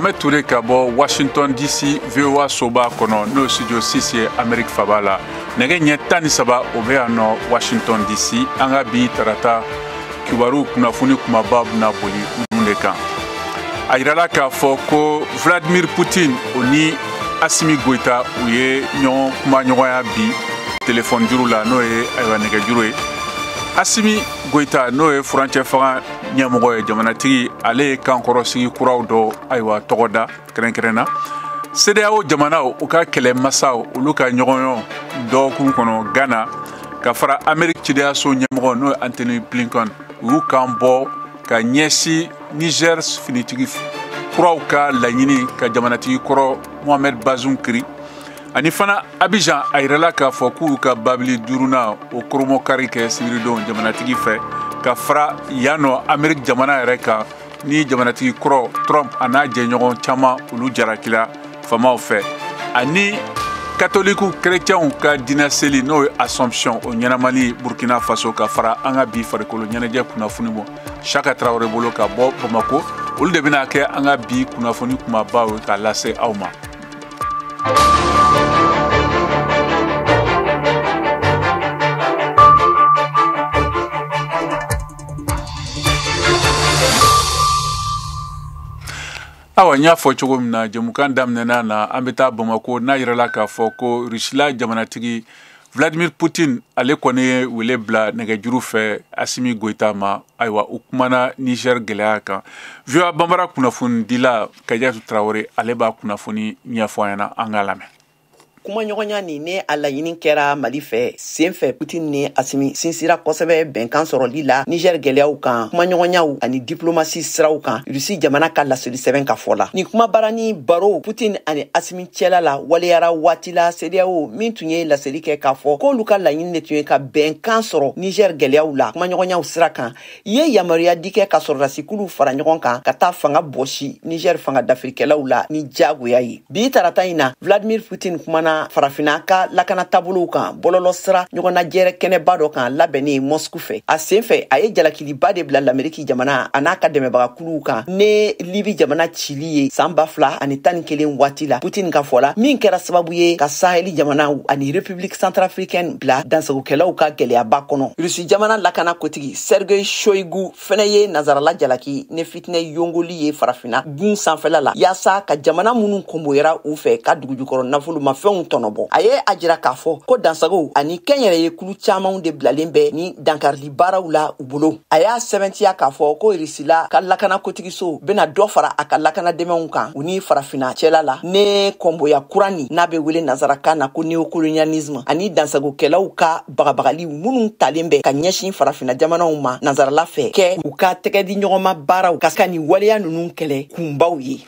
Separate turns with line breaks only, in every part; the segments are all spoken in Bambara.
Mohamed Touré ka bɔ Washington DC VOA soba kɔnɔ, n'o studio 6 ye Amérique faba la. Nɛgɛ ɲɛ 13 o bɛ yan nɔ Washington DC. An ka bi tarata kibaru kunnafoni kumaba bɛna boli ninnu de kan. A yirala k'a fɔ ko Vladimir Poutine o ni Assimi Goïta u ye ɲɔgɔn kumaɲɔgɔnya bi telefɔni juru la, n'o ye ayiwa nɛgɛjuru ye. Assimi Goïta, n'o ye furancɛ fanga ɲɛmɔgɔ ye, jamanatigi, ale ye kankɔrɔsigi kuraw dɔ ayiwa tɔgɔ da kɛrɛnkɛrɛnna. CEDEAO jamanaw u ka kɛlɛmasaw olu ka ɲɔgɔnyɔn dɔgɔkun kɔnɔ Ghana, ka fara Amérique cidenyaso ɲɛmɔgɔ n'o ye Antony Blinken, u y'u kan bɔ ka ɲɛsin Niger finitigi kuraw ka laɲini ka jamanatigi kɔrɔ Mohamed Bazoum kiri. Ani fana Abidjan, a yirala k'a fɔ k'u ka babili duurunan o koromokari kɛ sibiridon jamanatigi fɛ, ka fara yan nɔ Amérique jamana yɛrɛ kan ni jamanatigi kɔrɔ Trump a n'a jɛɲɔgɔn caman olu jarakila faamaw fɛ. Ani katoliku kerecɛnw ka diinɛ seli n'o ye Assomption o ɲɛnamani Burkina Faso, ka fara an ka bi farikolo ɲɛnajɛ kunnafoni bɔ Chaka Traoré bolo ka bɔ Bamako. Olu de bɛna kɛ an ka bi kunnafoni kumabaw ye k'a lase aw ma. Awa, n y'a fɔ cogo min na jɛmukan daminɛna na, an bɛ taa Bamako n'a yirala k'a fɔ ko Rusila jamanatigi Vladimir Poutine ale kɔni ye wele bila nɛgɛjuru fɛ Assimi Goïta ma. Ayiwa, u kumana Niger gɛlɛya kan. VOA Bambara kunnafonidila Kadiatou Traoré ale b'a kunnafoni ɲɛfɔ an ɲɛna, an k'a lamɛn.
Kumaɲɔgɔnya nin ne a laɲini kɛra Mali fɛ sen fɛ, Putin ni Asimi sinsira kosɛbɛ bɛnkan sɔrɔli la Niger gɛlɛyaw kan, kumaɲɔgɔnyaw ani diplomasi siraw kan, Rusi jamana ka laseli sɛbɛn ka fɔ la. Nin kumabara ni baro Putin ani Asimi cɛla la waleyara waati la CEDEAO min tun ye laseli kɛ k'a fɔ k'olu ka laɲini de tun ye ka bɛnkan sɔrɔ Niger gɛlɛyaw la kumaɲɔgɔnyaw sira kan, ye yamaruya di kɛ ka sɔrɔdasikuluw fara ɲɔgɔn kan ka taa fanga bɔsi Niger fanga dafirikɛlaw la ni diyagoya ye. Bi tarata in na, Vladimir Putin kumana farafinna ka lakana taabolow kan bɔlɔlɔ sira ɲɔgɔnnajɛrɛ kɛnɛba dɔ kan labɛnnen Moscou fɛ. A sen fɛ, a ye jalakiliba de bila l'Ameriki jamana a n'a ka dɛmɛbagakuluw kan ne Libi jamana cili ye san 2011 waati la, Putin ka fɔ la, min kɛra sababu ye ka Saheli jamanaw ani République centrafricaine bila dansagokɛlaw ka gɛlɛyaba kɔnɔ. Rusi jamana lakana kotigi Sergei Shoigu fɛnɛ ye nazarala jalaki ne fitinɛ yongoli ye farafinna gun sanfɛla la, yaasa ka jamana minnu kɔnboyara u fɛ ka dugujukɔrɔ nafolomafɛnw tɔnɔbɔ. A ye a jira k'a fɔ ko dansagow ani kɛnyɛrɛye kulu camanw de bilalen bɛ ni dankarili baaraw la u bolo. A y'a sɛbɛntiya k'a fɔ ko Rusila ka lakana kotigiso bɛna dɔ fara a ka lakana dɛmɛw kan u ni farafinna cɛla la ne kɔnboya kura nin n'a bɛ wele nazarakan na ko néocolonialisme ani dansagokɛlaw ka bagabagali minnu talen bɛ ka ɲɛsin farafinna jamanaw ma nazarala fɛ, kɛ u ka tɛgɛ di ɲɔgɔnma baaraw ka se ka nin waleya ninnu kɛlɛ kunbaw ye.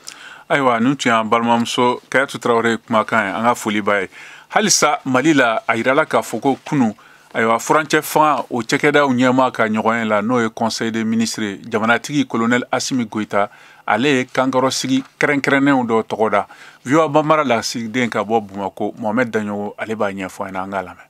Ayiwa, nin tun y'an balimamuso Kadiatou Traoré kumakan ye, an ka foli b'a ye. Halisa Mali la, a yirala k'a fɔ ko kunu, ayiwa, furancɛ fanga o cɛkɛdaw ɲɛmaa ka ɲɔgɔn ye la, n'o ye conseil des ministres, jamanatigi colonel Assimi Goïta ale ye kankɔrɔsigi kɛrɛnkɛrɛnnenw dɔ tɔgɔ da. VOA Bambara lasigiden ka bɔ Bamako, Mohamed Daɲogo, ale b'a ɲɛfɔ an ɲɛna, an k'a lamɛn.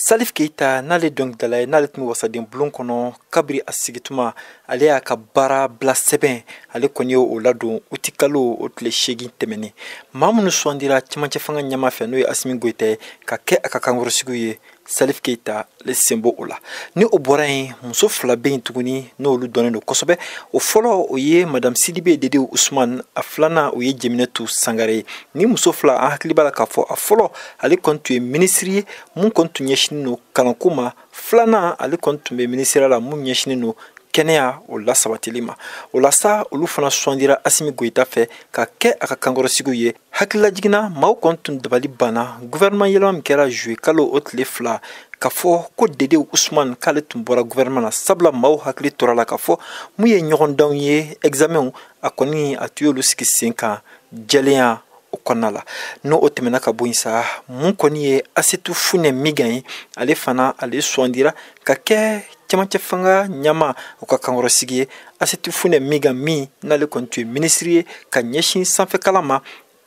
Salif Keita n'ale dɔnkilidala ye, n'ale tun bɛ wasaden bulon kɔnɔ kabiri a sigituma, ale y'a ka baara bila sɛbɛn, ale kɔni ye o ladon utikalo o tile 8 tɛmɛnen. Maa minnu sugandira cɛmancɛ fanga ɲɛmaa fɛ, n'o ye Assimi Goïta ye, ka kɛ a ka kankɔrɔsigiw ye, Salif Keita ale sen b'o la. Ni o bɔra yen, muso fila bɛ yen tuguni n'olu dɔnnen don kosɛbɛ. O fɔlɔ o ye Madame Sidibe Dede Usman, a filanan o ye Jeminatu Sangare ye. Ni muso fila, an hakili b'a la k'a fɔ a fɔlɔ ale kɔni tun ye minisiri ye mun kɔni tun ɲɛsinnen don kalanko ma, filanan ale kɔni tun bɛ minisiriya la mun ɲɛsinnen don kɛnɛya o lasabatili ma. O la sa, olu fana sugandira Assimi Goïta fɛ ka kɛ a ka kankɔrɔsigiw ye. Hakililajiginna, maaw kɔni tun dabali banna gouvernement yɛlɛma min kɛra juillet kalo o tile 2, k'a fɔ ko Dede Usman k'ale tun bɔra gouvernement na, sabula maaw hakili tora la k'a fɔ mun ye ɲɔgɔndanw ye, examenw, a kɔni a tun y'olu sigi sen kan jɛlenya o kɔnɔna la. N'o o tɛmɛna ka bɔ yen sa, mun kɔni ye Asetu Funɛ Migan ye, ale fana ale sugandira ka kɛ cɛmancɛ fanga ɲɛmaa o ka kankɔrɔsigi ye. Asetu Funɛ Migan min n'ale kɔni tun ye minisiri ye ka ɲɛsin sanfɛkalan ma,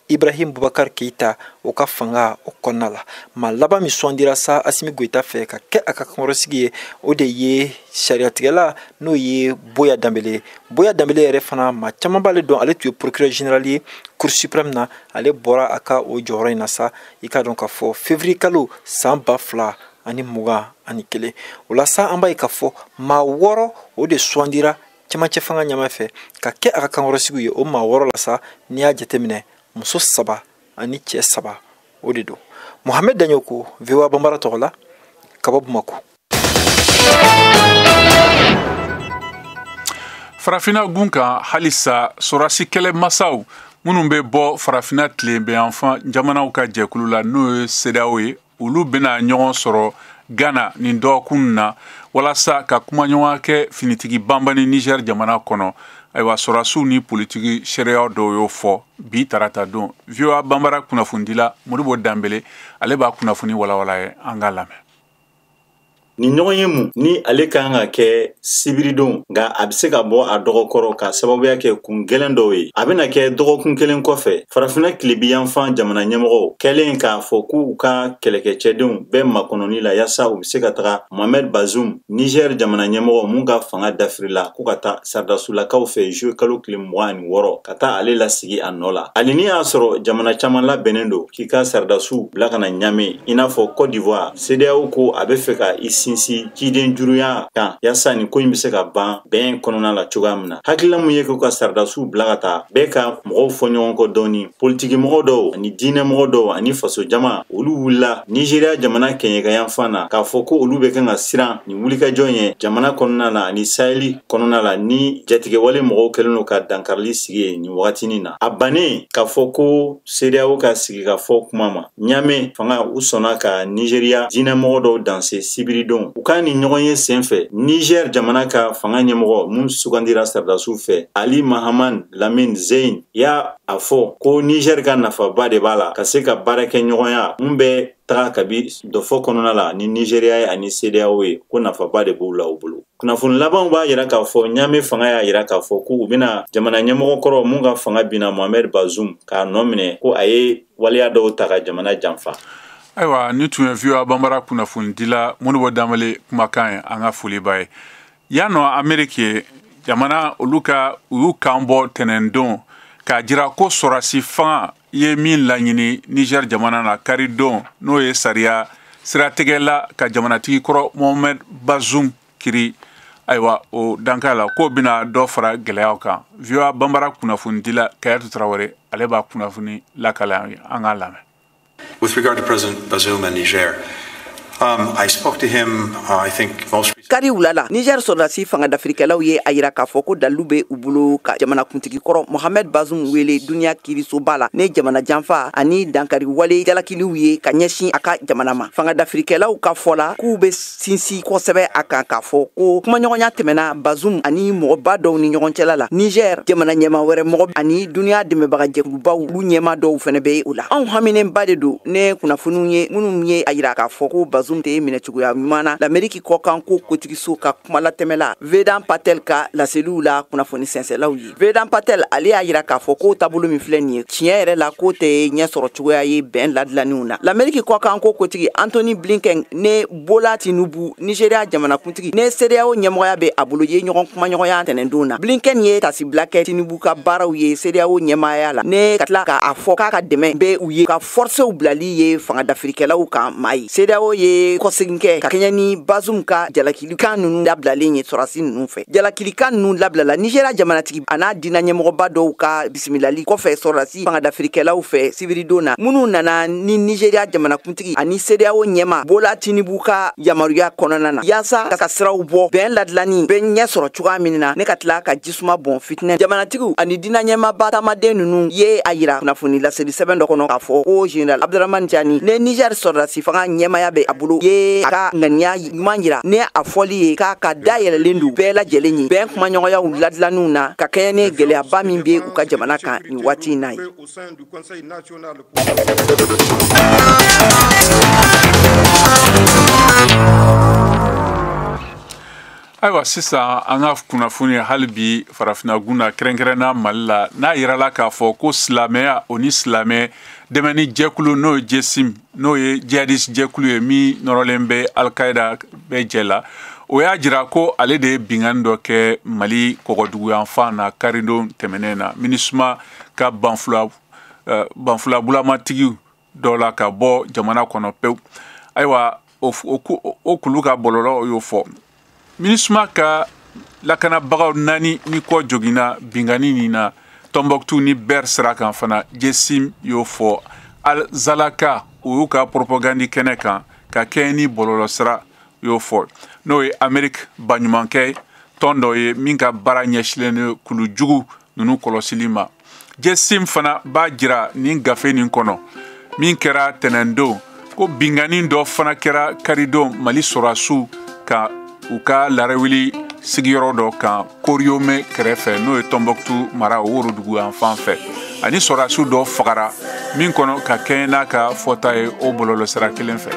Ibrahim Boubacar Keïta o ka fanga o kɔnɔna la. Maa laban min sugandira sa Assimi Goïta fɛ ka kɛ a ka kankɔrɔsigi ye, o de ye sariyatigɛla n'o ye Boya Danbele. Boya Danbele yɛrɛ fana maa caman b'ale dɔn, ale tun ye procureur général ye Cour suprême na. Ale bɔra a ka o jɔyɔrɔ in na sa, i k'a dɔn k'a fɔ février kalo san 2021. O la sa, an b'a ye k'a fɔ maa 6 o de sugandira cɛmancɛ fanga ɲɛmaa fɛ ka kɛ a ka kankɔrɔsigi ye. O maa 6 la sa, n'i y'a jateminɛ, muso 3 ani cɛ 3 o de don. Mohamed Dagnoko, VOA Bambara tɔgɔ la, ka bɔ Bamako.
Farafina gun kan halisa, sɔrɔdasi kɛlɛmasaw minnu bɛ bɔ Farafina tilebenyanfan jamanaw ka jɛkulu la, n'o ye CEDEAO ye, olu bɛna ɲɔgɔn sɔrɔ Ghana nin dɔgɔkun na walasa ka kumaɲɔgɔnya kɛ finitigi banbani Niger jamana kɔnɔ. Ayiwa, sɔrɔdasiw ni politiki sariya dɔw y'o fɔ bi tarata don. VOA Bambara kunnafonidila Modibo Danbele, ale b'a kunnafoni walawala ye, an k'a lamɛn.
Nin ɲɔgɔn ye mun ni ale kan ka kɛ sibiridon, nka a bɛ se ka bɔ a dɔgɔkɔrɔ ka sababuya kɛ kun gɛlɛn dɔw ye. A bɛna kɛ dɔgɔkun kelen kɔfɛ, Farafinna tilebiyanfan jamana ɲɛmɔgɔw kɛlen k'a fɔ k'u ka kɛlɛkɛcɛdenw bɛɛ makɔnɔni la yaasa u bɛ se ka taga Mohamed Bazoum, Niger jamana ɲɛmɔgɔ mun ka fanga dafirila, k'u ka taa saradasulakaw fɛ juillet kalo tile 26, ka taa ale lasigi a nɔ la. Hali ni y'a sɔrɔ jamana caman labɛnnen don k'i ka saradasiw bila ka na Ɲame, i n'a fɔ Côte d'Ivoire, CEDEAO ko a bɛ fɛ ka i sinsin ciden juruya kan yaasa nin ko in bɛ se ka ban bɛn kɔnɔna la cogoya min na. Hakilila mun ye k'u ka saradasiw bila ka taa, bɛɛ ka mɔgɔw fɔ ɲɔgɔn kɔ dɔɔni. Politikimɔgɔ dɔw ani diinɛmɔgɔ dɔw ani faso jama, olu wulila Nigéria jamana kɛɲɛkayanfan na k'a fɔ ko olu bɛ kan ka siran nin wulikajɔ ye jamana kɔnɔna la ani Saheli kɔnɔna la, ni jatigɛwale mɔgɔw kɛlen don ka dankarili sigi yen nin wagatinin na. A bannen k'a fɔ ko CEDEAO ka sigi ka fɔ kuma ma, Ɲame fanga u sɔnna ka Nigéria diinɛmɔgɔ dɔw danse sibiridon. U ka nin ɲɔgɔn ye senfɛ, Niger jamana ka fanga ɲɛmɔgɔ mun sugandira saradasiw fɛ, Ali Mahaman Lamine Zeyn, y'a a fɔ ko Niger ka nafaba de b'a la ka se ka baara kɛ ɲɔgɔnya mun bɛ taga kabi dɔfɔ kɔnɔna la ni Nigéria ye ani CEDEAO ye, ko nafaba de b'u la u bolo. Kunnafoni labanw b'a yira k'a fɔ Ɲame fanga y'a yira k'a fɔ k'u bɛna jamana ɲɛmɔgɔ kɔrɔ mun ka fanga binna, Mohamed Bazoum, k'a nɔ minɛ, ko a ye waleya dɔw ta ka jamana janfa.
Ayiwa, ni tun ye VOA Bambara kunnafonidila Modibo Danbele kumakan ye, an ka foli b'a ye. Yan nɔ, Ameriki ye jamana olu ka u y'u kan bɔ tɛnɛndon k'a jira ko sɔrɔdasi fanga ye min laɲini Niger jamana na karidon, n'o ye sariya siratigɛla ka jamanatigi kɔrɔ Mohamed Bazoum kiri, ayiwa, o dankan la k'o bɛna dɔ fara gɛlɛyaw kan. VOA Bambara kunnafonidila Kayatu Tarawele, ale b'a kunnafoni lakale an ye, an k'a lamɛn.
With regard to President Bazoum and Niger, I spoke to him, I think, most
Kari wula la, Niger sɔrɔdasi fanga dafirikɛlaw ye a yira k'a fɔ ko dalilu bɛ u bolo ka jamanakuntigi kɔrɔ Mohamed Bazoum wele duniya kiirisoba la ne jamana janfa ani dankari wale jalakiliw ye ka ɲɛsin a ka jamana ma. Fanga dafirikɛlaw ka fɔ la k'u bɛ sinsin kosɛbɛ a kan k'a fɔ ko kumaɲɔgɔnya tɛmɛna Bazoum ani mɔgɔba dɔw ni ɲɔgɔn cɛla la Niger jamana ɲɛma wɛrɛ mɔgɔ ani duniya dɛmɛbagajɛkulubaw, olu ɲɛma dɔw fɛnɛ bɛ o la. Anw haminenba de don ne kunnafoniw ye minnu ye a yira k'a fɔ ko Bazoum tɛ minɛ cogoya ɲuman na, Lamɛriki kɔkan ko kotigiso ka kumalatɛmɛla Vedan Patel ka laseliw la kunnafoni sɛnsɛlaw ye. Vedan Patel, ale y'a yira k'a fɔ ko taabolo min filɛ nin ye, tiɲɛ yɛrɛ la, k'o tɛ ɲɛ sɔrɔ cogoya ye bɛn ladilanniw na. Lamɛriki kɔkan ko kotigi Antony Blinken ne Bola Tinubu, Nigeria jamanakuntigi ne CEDEAO ɲɛmɔgɔya bɛ a bolo, ye ɲɔgɔn kumaɲɔgɔnya tɛnɛndon na. Blinken ye tasibila kɛ Tinubu ka baaraw ye CEDEAO ɲɛmaaya la, ne ka tila k'a fɔ k'a ka dɛmɛ bɛ u ye ka forcew bilali ye fanga dafirikɛlaw kan maa ye. CEDEAO ye kɔsegin kɛ ka kɛɲɛ ni Bazoum ka jalakilikan ninnu labilalen ye sɔrɔdasi ninnu fɛ. Jalakilikan ninnu labilala Nigéria jamanatigi a n'a diinɛ ɲɛmɔgɔba dɔw ka bisimilali kɔfɛ sɔrɔdasi fanga dafirikɛlaw fɛ sibiridon na, minnu nana ni Nigéria jamanakuntigi ani CEDEAO ɲɛma Bola Tinubu ka yamaruya kɔnɔna na yaasa ka siraw bɔ bɛn ladilanni bɛ ɲɛ sɔrɔ cogoya min na, ne ka tila ka jisuma bɔn fitinɛ. Jamanatigiw ani diinɛ ɲɛmaba taamaden ninnu ye a yira kunnafoni laseli sɛbɛn dɔ kɔnɔ k'a fɔ ko général Abdramane Tiani ne Niger sɔrɔdasi fanga ɲɛmaya bɛ a bolo ye a ka ŋaniya ɲuman yira ne a fɔli ye k'a ka dayɛlɛlen don bɛɛ lajɛlen ye bɛn kumaɲɔgɔnyaw ladilanniw na ka kɛɲɛ ni gɛlɛyaba min bɛ u ka jamana kan nin waati in na ye.
Ayiwa, sisan an ka kunnafoni hali bi farafinna na, kɛrɛnkɛrɛnna Mali la, n'a yirala k'a fɔ ko silamɛya o ni silamɛ dɛmɛni jɛkulu, n'o ye JSIM, n'o ye jihadiste jɛkulu ye min nɔrɔlen bɛ Alkaïda bɛɛ jɛ la, o y'a jira ko ale de ye binkanni dɔ kɛ Mali kɔgɔduguyanfan na karidon tɛmɛnen na, MINUSMA ka banfula bulamatigiw dɔ la ka bɔ jamana kɔnɔ pewu. Ayiwa, o kulu ka bɔlɔlɔ y'o fɔ. MINUSMA ka lakanabagaw naani ni kɔ joginna binkanni nin na Tɔnbɔkutu ni Ber sira kan fana, JSIM y'o fɔ. Al-Zalaka, o y'u ka propagande kɛnɛ kan ka kɛɲɛ ni bɔlɔlɔ sira y'o fɔ, n'o ye Amérique baɲumankɛ tɔn dɔ ye min ka baara ɲɛsilen don kulujugu ninnu kɔlɔsili ma. JSIM fana b'a jira nin gafe nin kɔnɔ min kɛra tɛnɛndon, ko binkanni dɔ fana kɛra karidon Mali sɔrɔdasiw ka u ka larawuli sigiyɔrɔ dɔ kan Koriyome kɛrɛfɛ, n'o ye Tɔnbɔkutu mara o worodugu yan fan fɛ, ani sɔrɔdasiw dɔ fagara min kɔnɔ ka kɛɲɛ n'a ka fɔta ye o bɔlɔlɔsira kelen fɛ.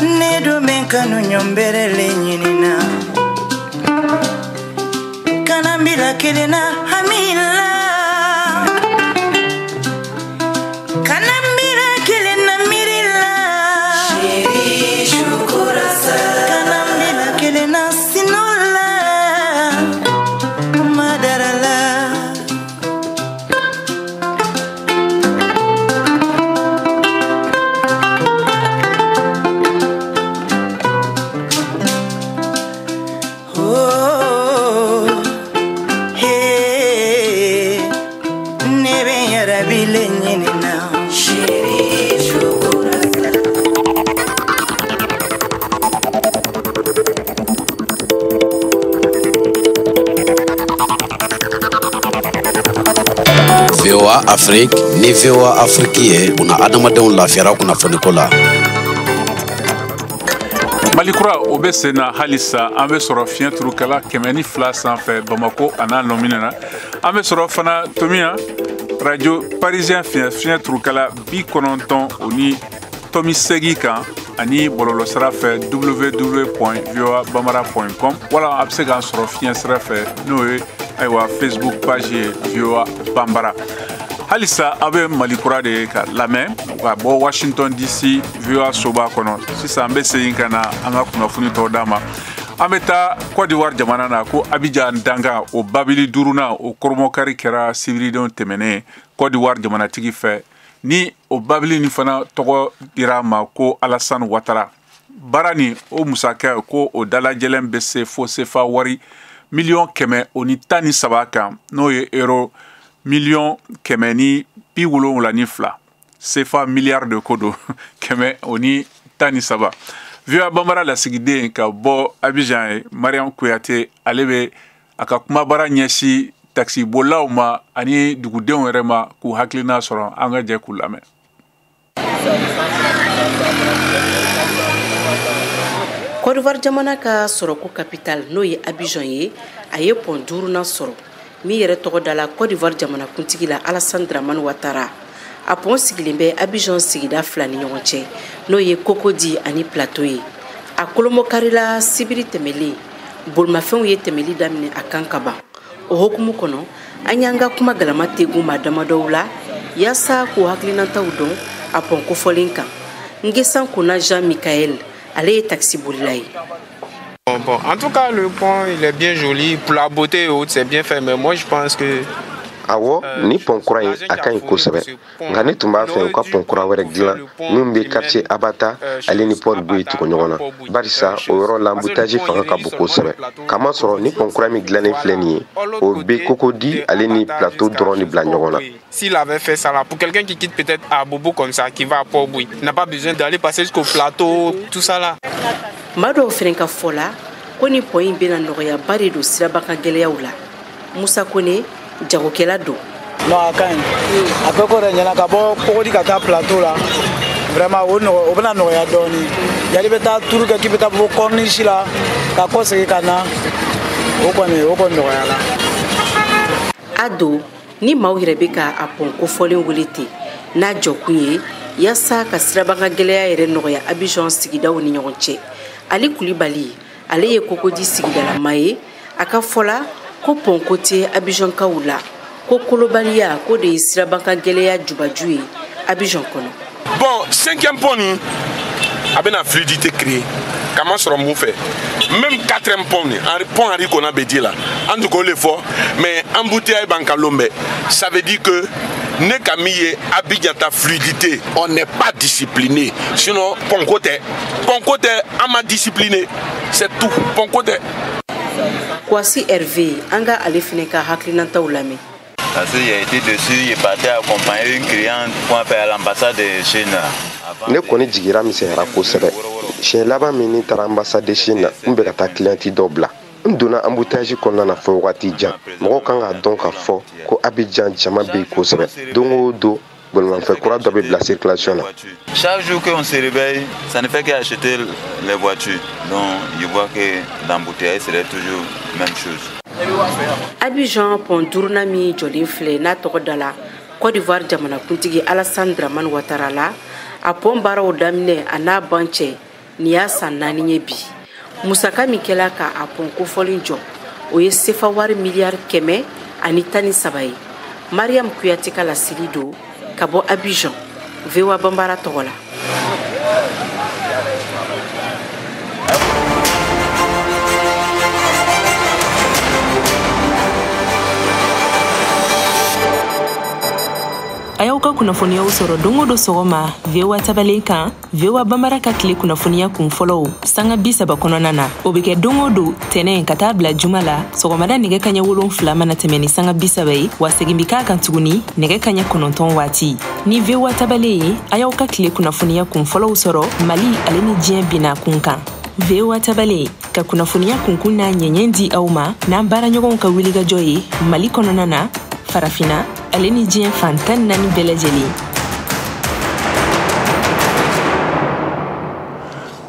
Ne dun bɛ kanu ɲɔnbɛrɛlen ɲinina kana n bila kelen na hami la, kana n bila kelen na miiri la, kana n bila kelen na sinɔ la madara la.
VOA Afrique ni VOA Afrique ye buna adamadenw lafiyara kunnafoniko la.
Mali kura o bɛ sen na halisa. An bɛ sɔrɔ fiɲɛ turukala 102 sanfɛ Bamako a n'a nɔminɛ na. An bɛ sɔrɔ fana Tomiya radio parisien fiɲɛ turukala 90.8 kan, ani bɔlɔlɔsira fɛ www.voabambara.com, wala a bɛ se k'an sɔrɔ fiɲɛ sira fɛ, n'o ye ayiwa Facebook page ye VOA Bambara. Halisa a bɛ Mali kura de ye ka lamɛn ka bɔ Washington DC VOA soba kɔnɔ. Sisan an bɛ segin ka na an ka kunnafoni tɔw d'a ma. An bɛ taa Côte d'Ivoire jamana na, ko Abidjan dankan o babili duurunan o koromɔkari kɛra sibiridon tɛmɛnen Côte d'Ivoire jamanatigi fɛ, ni o babili nin fana tɔgɔ dira a ma ko Alassane Ouattara. Baara nin o musakɛ ko o dalajɛlen bɛ se fo sefa wari 113 million kan, n'o ye euro 172 million sefa miliyari de ko don, 113. VOA Bambara lasigiden ka bɔ Abidjan ye Mariam Kuyate, ale bɛ a ka kumabara ɲɛsin takisibolilaw ma ani dugudenw yɛrɛ ma k'u hakilina sɔrɔ. An ka jɛ k'u lamɛn.
Côte d'Ivoire jamana ka sɔrɔko capitale, n'o ye Abidjan ye, a ye pɔn duurunan sɔrɔ min yɛrɛ tɔgɔ da la Côte d'Ivoire jamanakuntigi la Alassane Dramane Ouattara. A pɔn sigilen bɛ Abidjan sigida fila ni ɲɔgɔn cɛ, n'o ye Cocody ani Plateau ye. A kolomɔkarila sibiri tɛmɛlen, bolimafɛnw ye tɛmɛli daminɛ a kan ka ban. O hokumu kɔnɔ, an y'an ka kuma galama tegun maa damadɔw la yaasa k'u hakilinataw dɔn a pɔn kofɔlen kan. Ngesan Kona Jean Michael, ale ye taxi bolila ye.
Bon, en tout cas, le pont, il est bien joli. Pour la beauté et autres, c'est bien fait. Mais moi, je pense que
Awɔ, ni pɔn kura in a ka ɲi kosɛbɛ, nka ne tun b'a fɛ u ka pɔn kura wɛrɛ dilan min bɛ quartier Abata ale ni Port Bouye tugu ɲɔgɔn na, barisa o yɔrɔ la embouteillage fanga ka bon kosɛbɛ, kamasɔrɔ ni pɔn kura min dilannen filɛ nin ye, o bɛ Cocody ale ni Plateau dɔrɔn de bila ɲɔgɔn na.
S'il avait fait ça là, pour quelqu'un qui quitte peut-être à Bobo comme ça, qui va à Port-Bouët, n'a pas besoin d'aller passer jusqu'au Plateau, tout ça là.
Maa dɔw fɛnɛ ka fɔ la ko ni pɔn in bɛna nɔgɔyaba de don sirabakan gɛlɛyaw la. Musa Kone, jagokɛla don.
Non, a ka ɲi, a kɛ ko yɛrɛ ɲɛna ka bɔ Cocody ka taa Plateau la. Vraiment, o nɔgɔ, o bɛna nɔgɔya dɔɔni. Yali bɛ taa turu kɛ k'i bɛ taa bɔ corniche la ka kɔ segin ka na, o kɔni nɔgɔyara.
A don ni maaw yɛrɛ bɛ ka a pɔn kofɔlen wele ten, n'a jɔkun ye yaasa ka sirabakan gɛlɛya yɛrɛ nɔgɔya Abidjan sigidaw ni ɲɔgɔn cɛ. Ali Kulibali, ale ye Cocody sigidalama ye. A ka fɔ ko pɔnko tɛ Abidjankaw la, ko kolobaliya ko de ye sirabakan gɛlɛya jubaju ye Abidjan kɔnɔ.
Bon, cinquième pont nin, a bɛna fluidité créer kamasɔrɔ mun fɛ, même quatrième pont nin, pont Henri Konan Bédié la, an tun k'o le fɔ, mais embouteillage b'an kan lon bɛɛ. Ça veut dire que ne ka min ye Abidjan ta fluidité, on n'est pas discipliné. Sinon pont ko tɛ, pont ko tɛ, an ma discipliné, c'est tout, pont ko tɛ.
Kwasi Hervé, an ka ale fɛnɛ ka hakilinataw lamɛn.
Parce que j'ai été dessus, il partait accompagner une cliente pour faire à l'ambassade de Chine.
Ne kɔni jigira misɛnyara kosɛbɛ. Siɲɛ laban min ni taara ambassade de Chine na, n bɛ ka taa cliente dɔ bila, n donna embouteillage kɔnɔna na fo wagati jan. Mɔgɔw kan k'a dɔn k'a fɔ ko Abidjan jama bɛ yen kosɛbɛ. Don o don, bolimafɛn kura dɔ bɛ bila circulation na.
Chaque jour qu'on se réveille, ça ne fait qu'acheter les voitures. Donc, je vois que l'embouteillage serait toujours la même chose.
Abidjan pɔn duurunan min jɔlen filɛ, n'a tɔgɔ da la Côte d'Ivoire jamanakuntigi Alassane Dramane Ouattara la, a pɔn baaraw daminɛ a n'a ban cɛ, nin y'a san 4 ye bi. Musaka min kɛla ka a pɔn kofɔlen jɔ, o ye sefa wari miliyari 113 ye. Mariam Kuyate ka laseli don ka bɔ Abidjan, VOA Banbara tɔgɔ la.
A y'aw ka kunnafoniyaw sɔrɔ don o don sɔgɔma VOA tabalen kan, VOA Banbara ka tile kunnafoniya kun fɔlɔw sanga 30 kɔnɔna na. O be kɛ don o don tɛnɛ ka taa bila juma la, sɔgɔmada nɛgɛ kaɲɛ 7 mana tɛmɛ ni sanga 30 ye, wa segin bi k'a kan tuguni nɛgɛ kaɲɛ 9 waati. Ni VOA tabalen ye, a y'aw ka tile kunnafoniya kun fɔlɔw sɔrɔ Mali ale ni diɲɛ bina kun kan. VOA tabalen ka kunnafoniya kunkun n'a ɲɛɲɛ di aw ma n'an baaraɲɔgɔnw ka wulikajɔ ye Mali kɔnɔna na, Farafina ale ni diɲɛ fan 14 bɛɛ lajɛlen.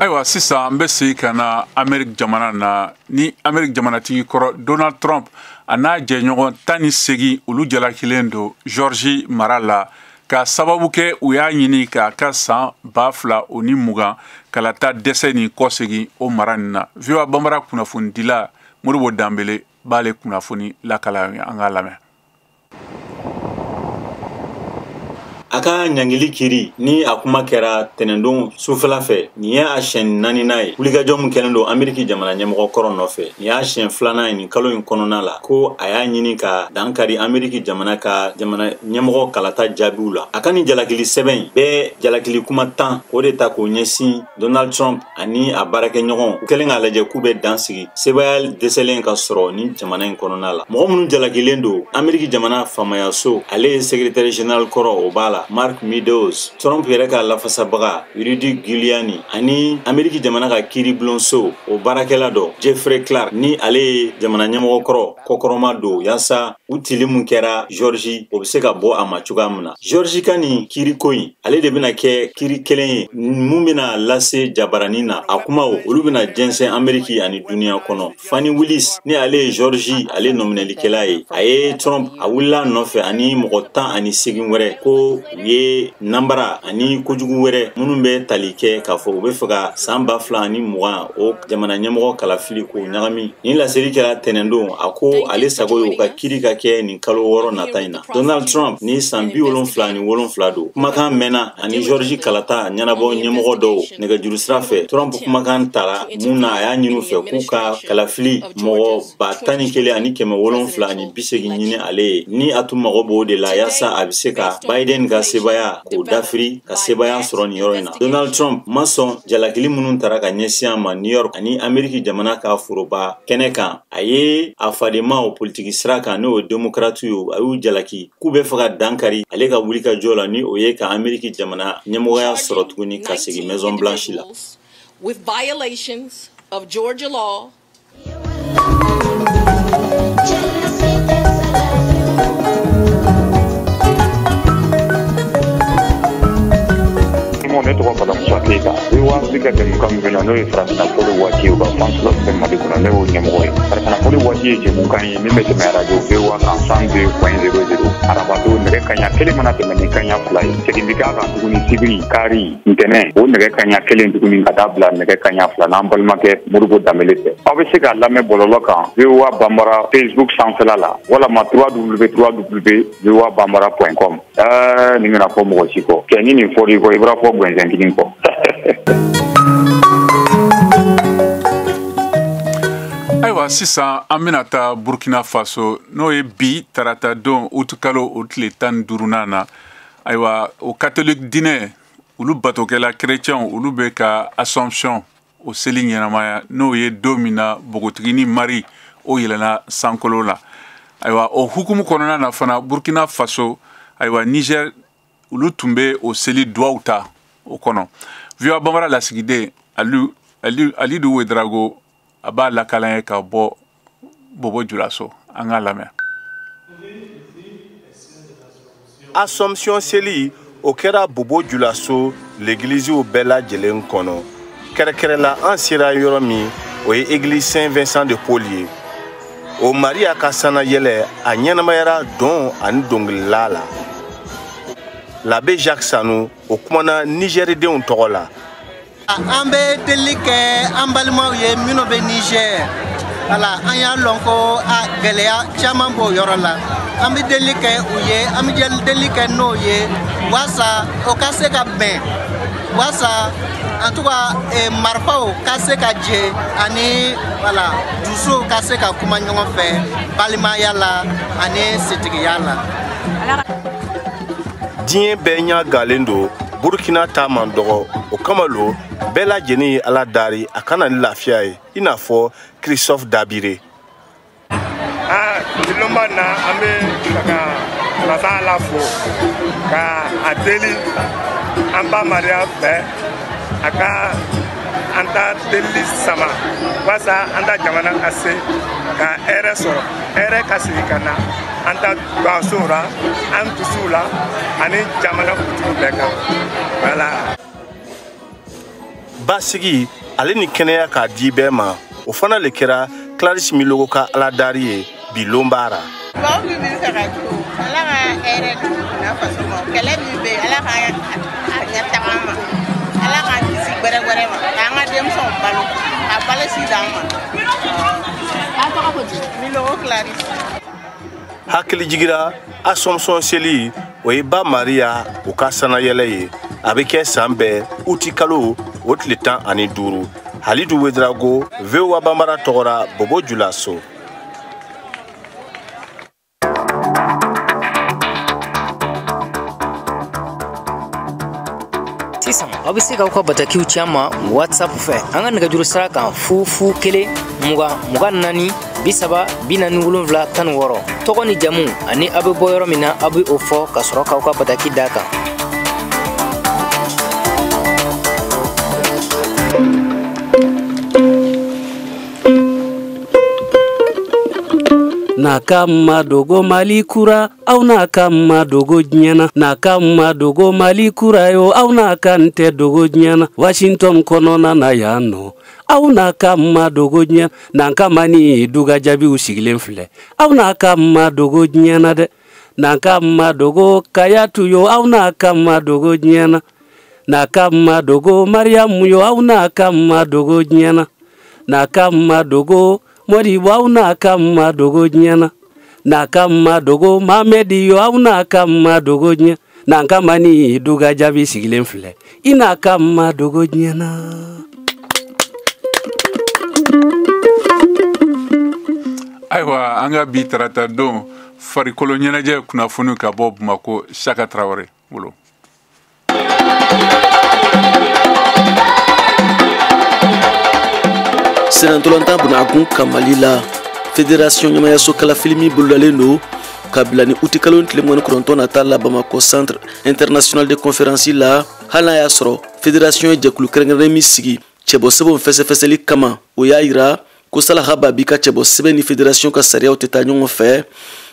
Ayiwa, sisan an bɛ segin ka na Ameriki jamana na ni Ameriki jamanatigi kɔrɔ Donald Trump a n'a jɛɲɔgɔn 18, olu jalakilen don Georgie mara la ka sababu kɛ u y'a ɲini k'a ka san 2020 kalata dɛsɛ ni kɔsegin o mara nin na. VOA Banbara kunnafonidila Modibo Danbele b'ale kunnafoni lakala, an k'a lamɛn.
A ka ɲangili kiri ni a kuma kɛra tɛnɛndon sufɛla fɛ, nin ye a siɲɛ naaninan ye wulikajɔ min kɛlen don Ameriki jamana ɲɛmɔgɔ kɔrɔ nɔfɛ. Nin y'a siɲɛ filanan ye nin kalo in kɔnɔna la ko a y'a ɲini ka dankari Ameriki jamana ka jamana ɲɛmɔgɔ kalata jaabiw la. A ka nin jalakili sɛbɛn bɛɛ jalakili kuma 10 o de ta k'o ɲɛsin Donald Trump ani a baarakɛɲɔgɔn. U kɛlen k'a lajɛ k'u bɛ dan sigi sebaaya dɛsɛlen ka sɔrɔ ni jamana in kɔnɔna la. Mɔgɔ minnu jalakilen don, Ameriki jamana faamayaso ale ye secrétaire général kɔrɔ, o b'a la, Mark Meadows, Trump yɛrɛ ka lafasabaga Rudy Giuliani, ani Ameriki jamana ka kiiribulonso o baarakɛla dɔ Jeffrey Clark, ni ale ye jamana ɲɛmɔgɔ kɔrɔ kɔkɔrɔma don, yaasa u tili mun kɛra Georgie, o bɛ se ka bɔ a ma cogoya min na. Georgie ka nin kiiriko in, ale de bɛna kɛ kiiri kelen ye mun bɛna lase jabaranin na. A kumaw olu bɛna jɛnsɛn Ameriki ani duniya kɔnɔ. Fani Willis, ni ale ye Georgie ale nɔminɛlikɛla ye, a ye Trump a wulila nɔfɛ ani mɔgɔ 18 wɛrɛ ko u ye nanbara ani kojugu wɛrɛ minnu bɛ tali kɛ k'a fɔ u bɛ fɛ ka san 2020 o jamana ɲɛmɔgɔ kalafili k'o ɲagami. Nin laseli kɛra tɛnɛndon. A ko ale sago ye u ka kiiri ka kɛ nin kalo 6 nata in na. Donald Trump ni san 77 don, kumakan mɛnna ani Georgie kalata ɲɛnabɔ ɲɛmɔgɔ dɔw nɛgɛjuru sira fɛ. Trump kumakan tara mun na, a y'a ɲini u fɛ k'u ka kalafili mɔgɔ 11,780 ɲini ale ye, ni a tun mago b'o de la yaasa a bɛ se ka Biden ka sebaya k'o dafiri ka sebaya sɔrɔ nin yɔrɔ in na. Donald Trump ma sɔn jalakili minnu tara ka ɲɛsin a ma New York ani Ameriki jamana ka foroba kɛnɛ kan. A ye a fadenmaw politiki sira kan, n'o ye démocrate ye, a y'u jalaki k'u bɛ fɛ ka dankari ale ka wulikajɔ la, ni o ye ka Ameriki jamana ɲɛmɔgɔya sɔrɔ tuguni ka segin Maison Blanche la.
With violations of Georgia law.
tɔgɔ Bala Musa Keyita. VOA Afrique ka jɛmukan min bɛ yen nɔ, n'o ye farafinna fɔli waati ye, u ka fan club bɛ Mali kɔnɔ, ne y'o ɲɛmɔgɔ ye. Farafinna fɔli waati ye jɛmukan ye min bɛ tɛmɛ arajo VOA kan 102.00 arabadon nɛgɛ kanɲɛ 1 mana tɛmɛ ni kanɲɛ 2 ye. Segin bɛ k'a kan tuguni sibiri, kari, ntɛnɛn, o nɛgɛ kanɲɛ 1 tuguni ka taa bila nɛgɛ kanɲɛ 2 n'an balimakɛ Modibo Danbele fɛ. Aw bɛ se k'a lamɛn bɔlɔlɔ kan VOA Banbara Facebook sanfɛla la walima www.voabambara.com. Nin kana fɔ mɔgɔ si kɔ. Cɛ ni nin fɔr'i kɔ, i bɔra fɔ gɛnsɛn kelen kɔ.
Ayiwa, sisan an bɛna taa Burkina Faso, n'o ye bi tarata don utikalo o tile 15nan na. Ayiwa, o catholique diinɛ olu batokɛla chrétiens, olu bɛ ka Assomption o seli ɲɛnamaya, n'o ye don min na npogotigini Mari o yɛlɛnna sankolo la. Ayiwa, o hukumu kɔnɔna na fana, Burkina Faso, ayiwa, Niger, olu tun bɛ o seli duwaw ta o kɔnɔ. VOA Bambara lasigiden Alidu Wedrago a b'a lakalan ye ka bɔ Bobo Julaso, an k'a lamɛn.
Assomption seli o kɛra Bobo Julaso l'egiliziw bɛɛ lajɛlen kɔnɔ. Kɛrɛkɛrɛ la, an sera yɔrɔ min, o ye église Saint Vincent de Paul ye. O Maria ka sanayɛlɛ a ɲɛnamayara dɔn ani dɔnkilila la. L'abbé Jacques Sanou o kumana Nigéridenw tɔgɔ la.
An bɛ deli kɛ an balimaw ye minnu bɛ Niger. Wala an y'a lɔn ko a gɛlɛya caman b'o yɔrɔ la. An bɛ deli kɛ u ye, an bɛ deli kɛ n'o ye walasa o ka se ka bɛn, walasa en tout cas marifaw ka se ka jɛ ani wala dusuw ka se ka kuma ɲɔgɔn fɛ balimaya la ani sitigiya la.
Diɲɛ bɛɛ ɲɛ galen don Burkina ta man dɔgɔ, o kama lo bɛɛ lajɛlen ye Ala dari a kana ni lafiya ye, i n'a fɔ Christophe Dabire.
Bi lonba na, an bɛ ka masa Ala fo ka a deli an ba Mariya fɛ a ka an ta delili sama walasa an ta jamana ka se ka hɛrɛ sɔrɔ, hɛrɛ ka segin ka na an ta duwasow la, an dusuw la ani jamana kuntigiw bɛɛ kan. Voilà.
Basigi ale ni kɛnɛya k'a di bɛɛ ma, o fana le kɛra Clarisse Milogo ka aladari ye bi lonba ra.
Duwawu min bɛ fɛ ka to, Ala ka hɛrɛ di Burkina Faso ma. Kɛlɛ min bɛ yen, Ala ka a ɲɛtaga ma, Ala k'an kisi gbɛrɛgbɛrɛ ma, k'an ka denmisɛnw balo, ka balo si d'an ma.
A tɔgɔ ko di?
Milogo Clarisse.
Hakili jigira Assomption seli, o ye ba Maria o ka sanayɛlɛ ye. A bɛ kɛ san bɛɛ utikalo o tile 15. Halidu Wedrago, VOA Bambara tɔgɔra Bobo Julaso.
Sisan aw bɛ se k'aw ka batakiw ci an ma WhatsApp fɛ an ka nɛgɛjuru sira kan 0 0 1 20 24 30 47 16. Tɔgɔ ni jamu ani aw bɛ bɔ yɔrɔ min na, aw bɛ o fɔ ka sɔrɔ k'aw ka bataki d'a kan.
N'a ka madogo Mali kura, aw n'a ka madogo diɲɛ na. N'a ka madogo Mali kura yo, aw n'a ka n tɛ dogo diɲɛ na. Washington kɔnɔna na yan nɔ, aw n'a ka madogo diɲɛ. N'an ka mani duga jaabiw sigilen filɛ, aw n'a ka madogo diɲɛ na dɛ. N'an ka madogo Kayatu yo, aw n'a ka madogo diɲɛ na. N'a ka madogo Mariyamu yo, aw n'a ka madogo diɲɛ na. N'a ka madogo Modibo, aw n'a ka madogo diɲɛ na. N'a ka madogo Mamedi yo, aw n'a ka madogo diɲɛ. N'an ka mani duga jaabi sigilen filɛ, i n'a ka madogo diɲɛ na.
Ayiwa, an ka bi tarata don farikolo ɲɛnajɛ kunnafoni ka bɔ Bamako, Saka Tarawele bolo.
Senatɔlɔntan bunakun ka Mali la, fédération ɲɛmayaso kalafili min bolodalen don ka bila ni utikalo tile 29 nata la Bamakɔ Centre international de conférence la. Hali n'a y'a sɔrɔ fédération ye jɛkulu kɛrɛnkɛrɛnnen min sigi cɛbɔ sɛbɛnw fɛsɛfɛsɛli kama, o y'a yira ko Salaha Babi ka cɛbɔ sɛbɛn ni fédération ka sariyaw tɛ taa ɲɔgɔn fɛ,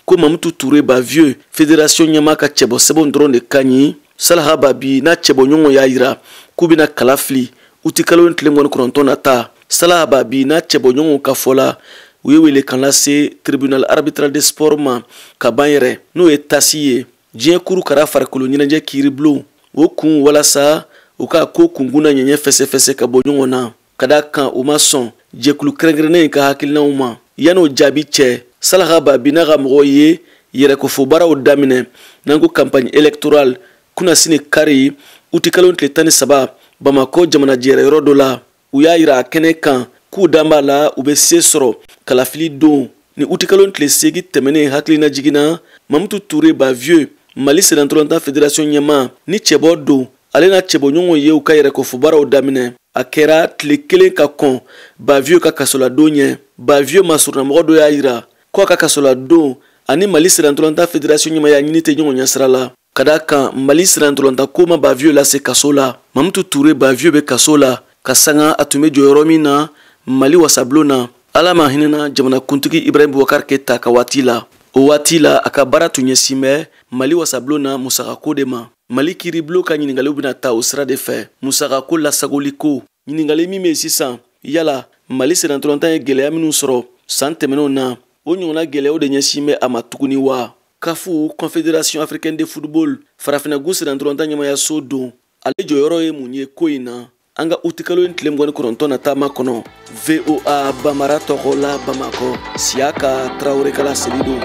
ko Mamutu Ture Bavieux fédération ɲɛmaa ka cɛbɔ sɛbɛnw dɔrɔn de ka ɲi. Salaha Babi n'a cɛbɔ ɲɔgɔn y'a yira k'u bɛna kala fili utikalo in tile 29 nata. Salaha Babi n'a cɛbɔɲɔgɔnw ka fɔ la, u ye welekan lase tribunal arbitral de sport ma ka ban yɛrɛ, n'o ye tasi ye diɲɛ kuru kara farikolo ɲɛnajɛ kiiribulon o kun, walasa u ka ko kunkun na ɲɛɲɛ fɛsɛfɛsɛ ka bɔ ɲɔgɔn na, ka da kan u ma sɔn jɛkulu kɛrɛnkɛrɛnnen in ka hakilinaw ma. Yan'o jaabi cɛ, Salaha Babi n'a ka mɔgɔw ye yɛrɛkofo baaraw daminɛ n'an ko campagne électorale kunnasini kari utikalo tile 13 Bamakɔ jamana jɛrɛ yɔrɔ dɔ la. U y'a yira a kɛnɛ kan k'u dan b'a la, u bɛ se sɔrɔ kalafili don ni utikalo tile 8 tɛmɛnen. Hakilina jiginna Mamutu Ture Bavieux, Mali sennantolatan fédération ɲɛmaa ni cɛbɔ don, ale n'a cɛbɔɲɔgɔnw ye u ka yɛrɛkofo baaraw daminɛ. A kɛra tile kelen ka kɔn Bavieux ka kasoladon ɲɛ. Bavieux masurunamɔgɔ dɔ y'a yira ko a ka kasoladon ani Mali sennantolatan fédération ɲɛmaaya ɲini tɛ ɲɔgɔn ɲɛsira la, ka da kan Mali sennantolatan ko ma Bavieux lase kaso la. Mamutu Ture Bavieux bɛ kaso la ka sanga a tun bɛ jɔyɔrɔ min na Mali wasabulon na, Ala ma hinɛna jamanakuntigi Ibrahim Boubacar Keita ka waati la. O waati la, a ka baara tun ɲɛsin bɛ Mali wasabulon na musakako de ma. Mali kiiribulon ka ɲininkaliw bɛna ta o sira de fɛ, musakako lasagoliko. Ɲininkali min bɛ sisan, yala Mali sennantolatan ye gɛlɛya minnu sɔrɔ san tɛmɛnenw na, o ɲɔgɔnna gɛlɛyaw de ɲɛsin bɛ a ma tuguni wa? CAF, Confédération africaine de football, farafinnagun sennantolatan ɲɛmayaso don, ale jɔyɔrɔ ye mun ye ko in na? An ka utikalo in tile 29 nata makɔnɔ. VOA Bamara tɔgɔ la Bamakɔ, Siyaka Tarawele kala seli don.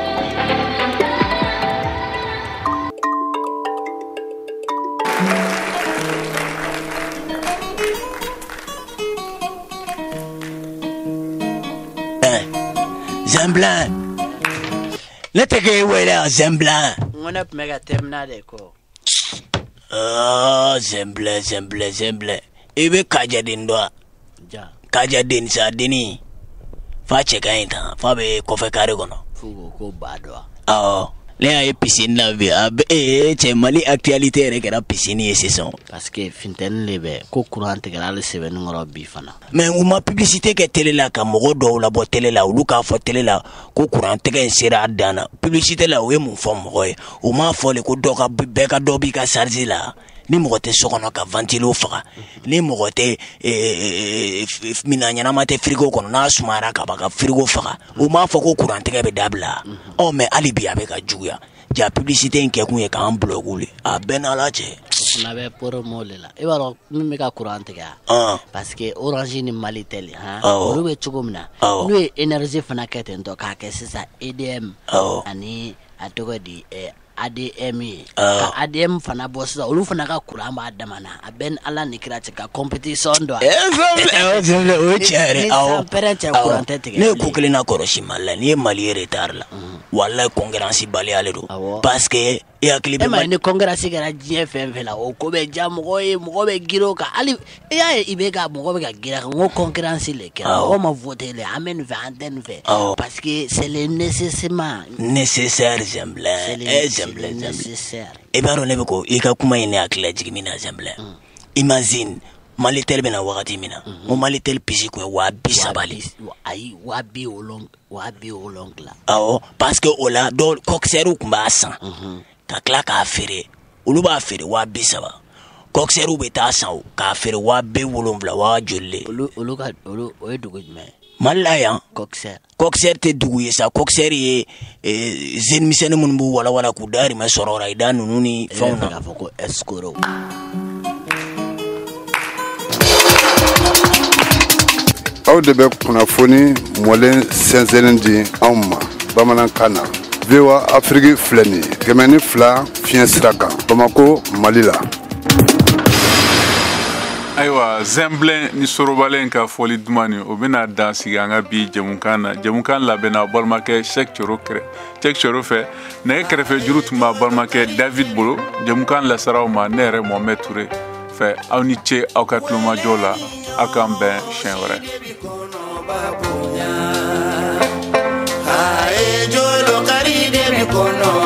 Zemblan, ne tɛ k'e wele yan Zemblan.
N ko ne tun bɛ ka terminal de kɔ.
Zemblan, Zemblan, Zemblan. I bɛ Kajaden dɔn wa? Kajaden sa denni fa cɛ ka ɲi tan, fa bɛ kɔfɛ kare kɔnɔ.
F'u ko ko ba dɔn wa?
Awɔ, ne y'a ye piscine la bi, a bɛ cɛ Mali actualité yɛrɛ kɛra piscine ye sisan.
Parce que funteni de bɛ ko courant tigɛra hali sɛbɛnni kɔrɔ bi fana.
Mais u ma publicité kɛ télé la ka mɔgɔ dɔw labɔ télé la, olu k'a fɔ télé la ko courant tigɛ in sera a dan na. Publicité la u ye mun fɔ mɔgɔ ye? U m'a fɔ de ko dɔ ka bɛɛ ka dɔ b'i ka charge la. Ni mɔgɔ tɛ so kɔnɔ ka ventilo faga, ni mɔgɔ tɛ minan ɲɛnama tɛ frigo kɔnɔ, n'a sumayara ka ban ka frigo faga, u m'a fɔ ko courant tigɛ bɛ dabila. Ɔ mais hali bi a bɛ ka juguya. Ja publicité in kɛkun ye k'an bloquer le, a bɛɛ n'Ala cɛ.
O fana bɛ promo de la. I b'a dɔn min bɛ ka courant tigɛ wa? Parce que Orange ni Malitel han, olu bɛ cogo min na, n'u ye énergie fana kɛ ten tɔ k'a kɛ sisan EDM ani a tɔgɔ di ADM ye, ka ADM fana bɔ sisan, olu fana ka courant b'a dama na, a bɛɛ ni Ala ni kira cɛ ka compétition dɔn.
O ye tiɲɛ yɛrɛ. Awɔ,
ni sanpɛrɛn cɛ courant tɛ tigɛ.
Ne ye ko kelen na kɔlɔsi Mali la, n'i ye Mali ye retard la, walayi concurrence baliya de don. Parce que e hakili bɛ.
E ma ye ni concurrence kɛra diɲɛ fɛn fɛn la, o ko bɛ diya mɔgɔ ye, mɔgɔ bɛ girin o kan. Hali i y'a ye i bɛ ka mɔgɔ bɛ ka girin a kan, n ko concurrence le kɛra, mɔgɔ ma voté le, an bɛ nin fɛ an tɛ nin fɛ. Parce que c'est le nécessairement.
Nécessaire Zemblan. Zemblan, nécessaire. I b'a dɔn ne bɛ ko i ka kuma in ne hakili lajigin min na Zemblan. Imagine Malitel bɛna wagati min na, n ko Malitel pisi kun ye 30,000 de.
Ayi, 70,000, 70,000.
Awɔ, parce que o la dɔw coxeur tun b'a san ka tila k'a feere, olu b'a feere 30,000, coxeur bɛ taa san o k'a feere 70,000, waa joli le.
Olu ka olu o ye dugu jumɛn ye?
Mali la yan.
Coxeur.
Coxeur tɛ dugu ye sa, coxeur ye jeune misɛnnin minnu b'u walawala k'u dahirimɛ sɔrɔ o la, i da ninnu ni fɛnw na.
E bɛ fɛ k'a fɔ ko escroc.
Aw de bɛ kunnafoni mɔlen sɛnsɛnnen di anw ma bamanankan na. VOA Afrique filɛ nin ye 102 fiɲɛ sira kan Bamako, Mali la.
Ayiwa, Zemblan ni Sorobalen ka fɔli duman nin, o bɛna dan sigi an ka bi jɛmukan na. Jɛmukan labɛnna balimakɛ Cheikh Coro kɛrɛ Cheikh Coro fɛ, nɛgɛ kɛrɛfɛ juru tun b'a balimakɛ David bolo. Jɛmukan lasaraw ma ne yɛrɛ Mohamed Touré fɛ. Aw ni ce aw ka tulomajɔ la, aw k'an bɛn siɲɛ wɛrɛ.
Jolo kari de mi kono.